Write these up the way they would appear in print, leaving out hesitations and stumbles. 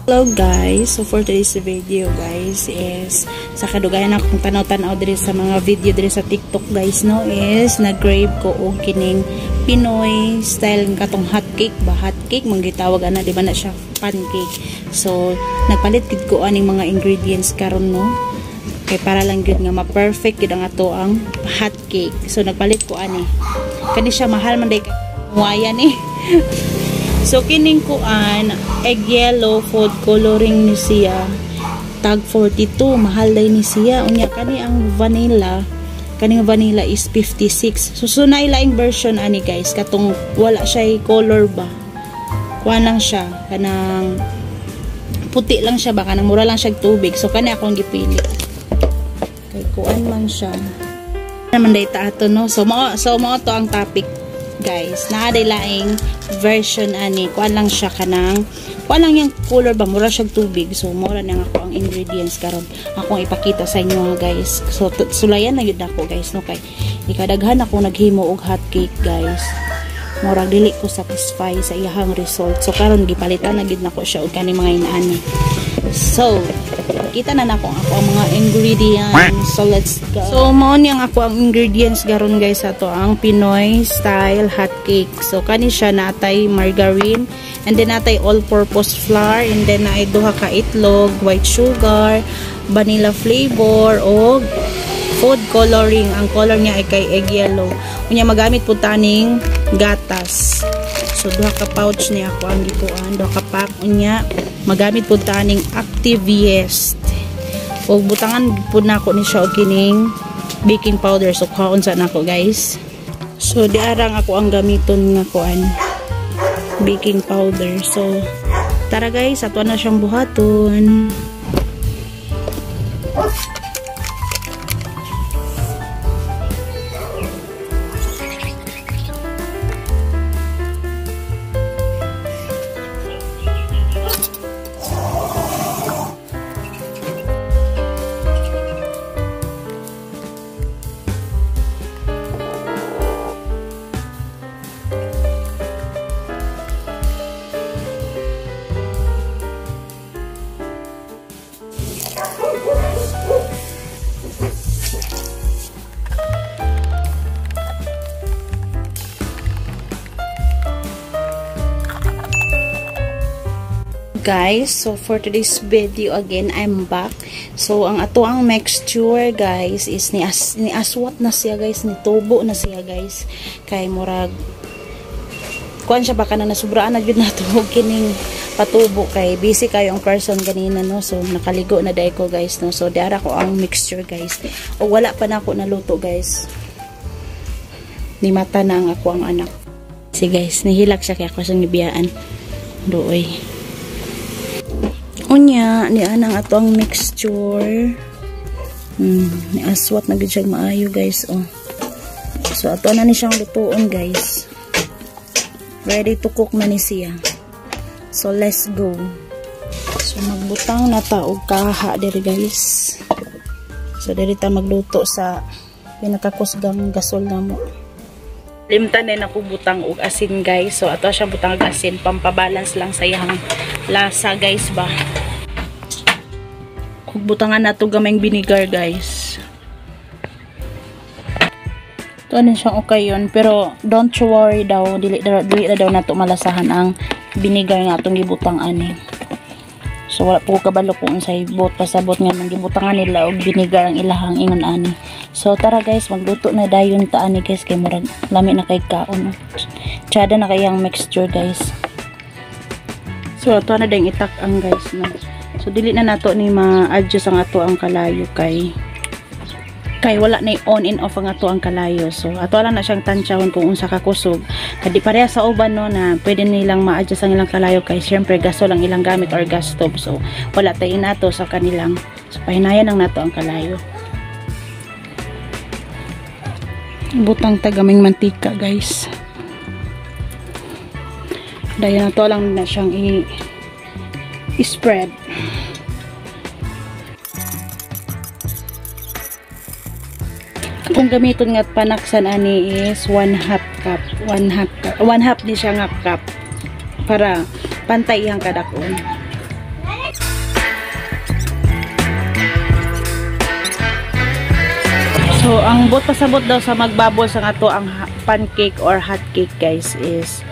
Hello guys, so for today's video guys is sa kadugayan akong tanaw-tanaw diri sa mga video diri sa TikTok guys, no, is nag-crave ko og kining Pinoy style katong hot cake ba, hot cake man gitawag ana, di ba na siya pancake. So nagpalit gid ko aning mga ingredients karon, no, kay para lang gyud nga ma-perfect gyud ang ato ang hot cake. So nagpalit ko ani. Kani siya mahal man day kay ni. So kining kuan egg yellow food coloring ni siya tag 42, mahal day ni siya. Unya kani ang vanilla, kaning vanilla is 56. So nailaing version ani guys, katong wala siya color ba, kuan lang siya, kanang puti lang siya ba, kanang mura lang siya tubig. So kani akong gipili kay kuan man siya naman day ta ato, no. So mao to ang topic guys, naa day laing version ani, kuan lang siya kanang kuan lang yung color ba, mura siya tubig. So mura na ako ang ingredients karon akong ipakita sa inyo guys. So sulayan na gyud ako guys, no, kay ikadaghan ako naghimo og hot cake guys, murag dili ko satisfy sa iyahang result. So karon gipalitan na gyud nako siya og kani mga inaani. So kita na nako ako ang mga ingredients. So let's go. So mao ni ang ako ang ingredients garon guys ato ang Pinoy style hot cake. So kani siya natay margarine, and then natay all-purpose flour, and then naay duha ka itlog, white sugar, vanilla flavor og food coloring. Ang color niya ay kay egg yellow. Unya magamit pud taning gatas. So duha ka pouch ni ako ang gikuan, duha ka pack. Unya magamit pud taning active yeast. Og butangan pud nako ni siya og kining baking powder. So kaon sa nako guys. So diarang ako ang gamiton nga kuan baking powder. So tara guys, ato na siyang buhaton. Guys, so for today's video again, I'm back. So ang ato ang mixture guys is ni aswat na siya guys, ni tubo na siya guys. Kay murag kuan siya baka na nasubraan na jud nato kining patubo kay busy kayo ang person ganina, no. So nakaligo na dai ko guys, no. So diara ko ang mixture guys. O wala pa na ako naluto guys. Ni mata na ang ako ang anak. Si guys, nihilak siya kay ako siyang gibiyaan. Doy. Unya, ni anang ato ang mixture. Ni aswat na gid siya maayo guys, oh. So ato na ni siyang lutuon guys. Ready to cook na ni siya. So let's go. So magbutang na ta og kaha diri guys. So diri ta magluto sa pinakakusgang gasol namo. Limtan din ako butang og asin guys. So ato siyang butang og asin pampabalance lang sa iyang lasa guys ba. Ug butangan nato gamayng vinegar guys. Ito ano siyang okay yun, pero don't you worry daw, dili na daw nato malasahan ang vinegar nga atong gibutang ani. So wala po kabalo kung unsay bot pasabot nga nang gibutangan nila og vinegar ang ilahang ingon ani. So tara guys, magluto na dayon ta ani guys kay murag lami na kay kaon. Tsada na kay ang mixture guys. So ato na ding itak-ang guys, no. So dili na nato ni ma-adjust ang ato ang kalayo kay wala na on and off ang ato ang kalayo. So ato lang na siyang tansyahon kung unsa ka kusog. Kadi pareha sa uban, no, na pwede nilang ma-adjust ang ilang kalayo kay syempre gasol ang ilang gamit or gas stove. So wala tayo nato sa kanilang. So pahinayan lang nato ang kalayo. Butang ta gaming mantika guys. Dayon ato lang na siyang i-spread. Kung gamiton nga panaksan ani is 1/2 cup, 1/2 cup, 1/2 ni siya nga cup para pantay iyang kadakon. So, ang buot pasabot daw sa magbubble sa nga to ang pancake or hot cake, guys, is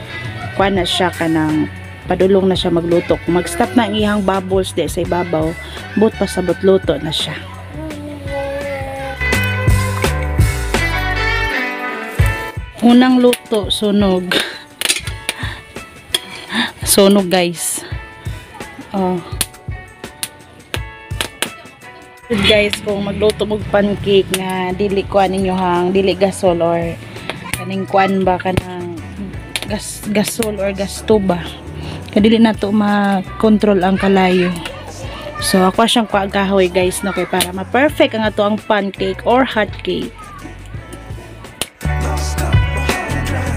kuan na siya, kanang padulong na siya magluto. Kung mag-stop na ang iyang bubbles di sa ibabaw, buot pasabot luto na siya. Unang luto, sunog. Sunog, guys. Oh. Guys, kung magluto mo pancake nga dili kuan ninyo hang dili gasol or kaning kuan ba, kanang gas gasol or gas ba. Kay dili na to ma-control ang kalayo. So ako siyang kuha kahoy, guys, no, kay para ma-perfect ang ato ang pancake or hot cake. Don't stop, no how to drive.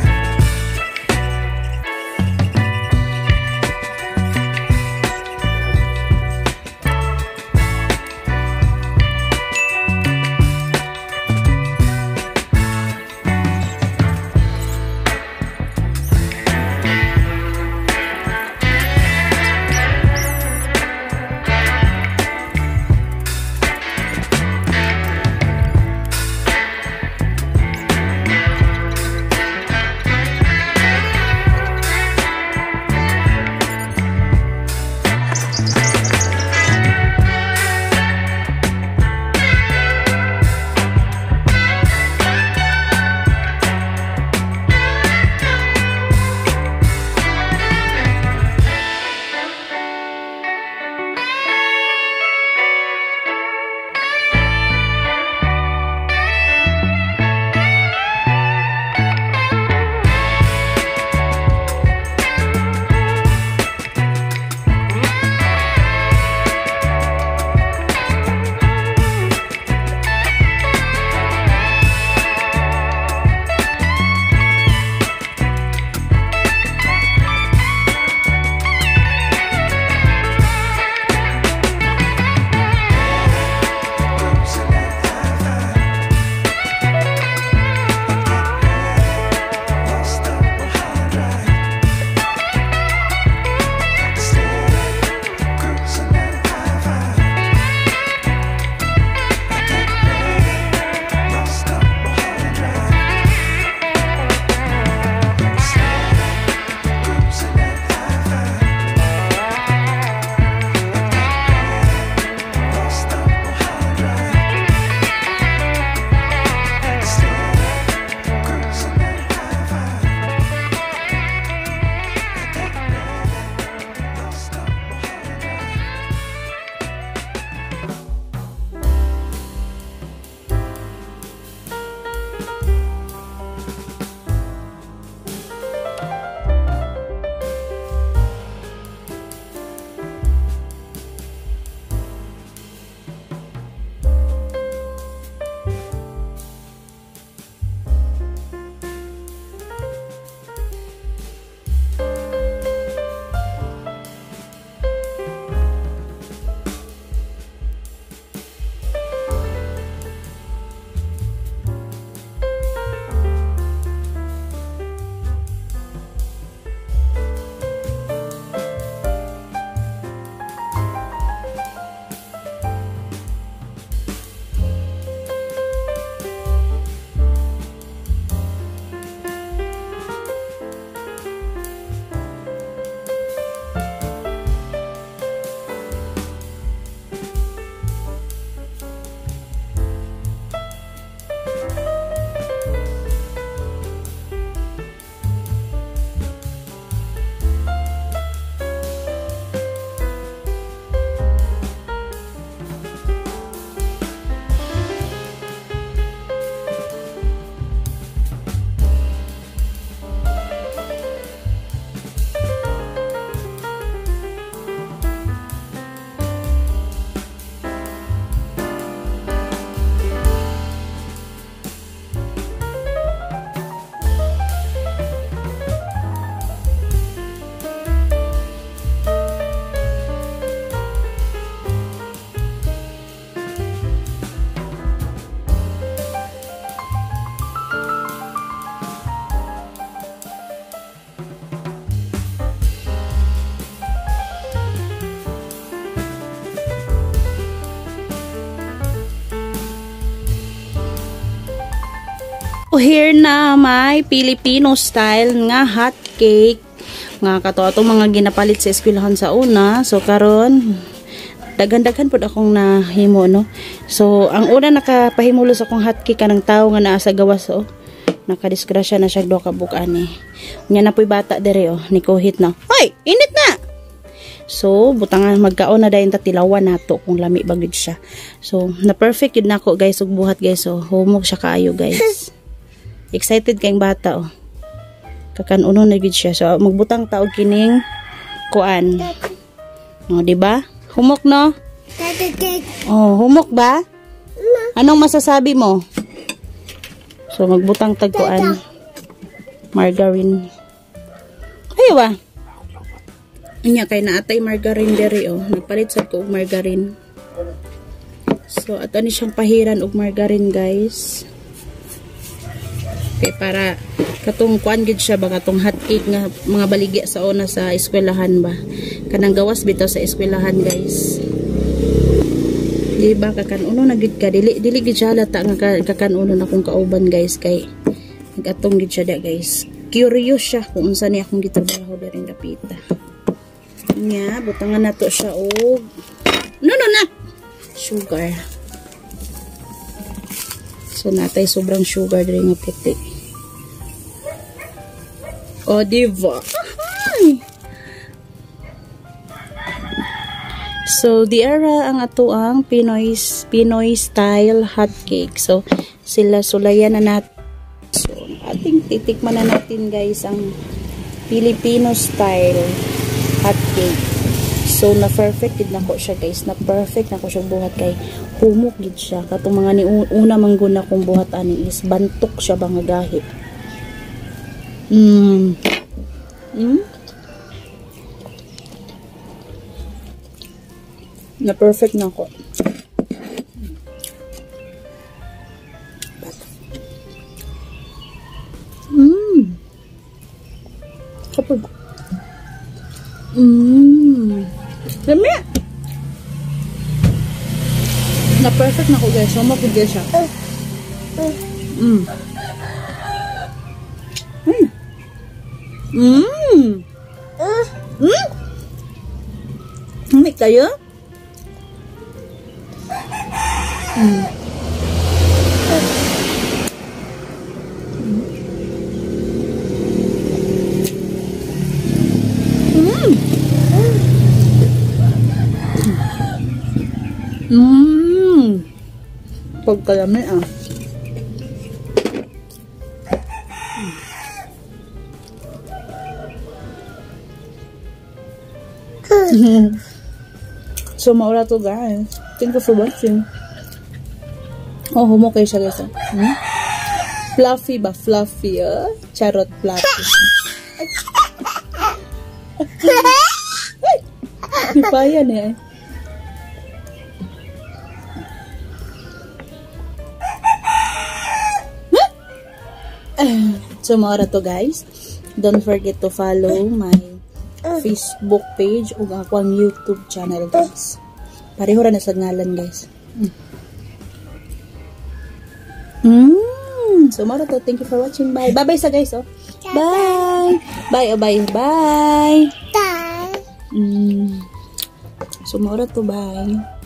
here na may Filipino style nga hot cake nga kato atong mga ginapalit sa eskwelahan sa una. So karon daghan-daghan pud akong nahimo, no. So ang una nakapahimulos akong hot cake kanang tawo nga naa sa gawas, oh. Nakadisgrasya na siya duha ka buok ani. Nya na po'y bata dere, oh, nikuhit na. Hoy, init na. So butangan magkaon na dayon ta, tilawan nato kung lami ba gid siya. So na perfect yun nako, guys, ug buhat, guys. So humok siya kaayo, guys. Excited kayong bata, oh. Kakanuno na gid siya. So magbutang ta og kining kuan. Oh, di ba? Humok, no? Oh, humok ba? Anong masasabi mo? So magbutang tag kuan. Margarine. Ayaw ba? Nya kay naatay margarine diri, oh. Nagpalit sad ko og margarine. So ato ni siyang pahiran og margarine, guys. Kay para katong kuan gid siya ba, katong hot cake nga mga baligya sa una sa eskwelahan ba. Kanang gawas bitaw sa eskwelahan, guys. Di ba kakanuno na gid ka, dili dili gid siya halata nga kakanuno na kong kauban, guys, kay nagatong gid siya da, guys. Curious siya kung unsa ni akong gitrabaho diri dapita. Nya, butangan nato siya og no no na sugar. So natay sobrang sugar diri nga puti. O, di ba? So di ara ang ato ang Pinoy style hot cake. So sila sulayan na natin. So ating titikman na natin, guys, ang Filipino style hot cake. So na perfect gid nako siya, guys. Na perfect nako siya buhat kay humok gid siya. Katong mga ni una man gud akong buhat ani is bantok siya ba nga gahi. Na perfect nako. Kapag Lami. Na perfect na ko, guys. So mapud siya. Lami kayo? Pagkalami ah. So, maura to, guys. Thank you for watching. Oh, humok kayo siya, guys. Hmm? Fluffy ba? Fluffy, ah? Charot, fluffy. Ay, pa yan eh. So, maura to, guys. Don't forget to follow my Facebook page ug ako ang YouTube channel, guys. Pareho ra na sa ngalan, guys. So, maura to. Thank you for watching. Bye. Bye-bye sa guys, oh. Bye. Bye, oh, bye. Bye. Bye. So, maura to. Bye.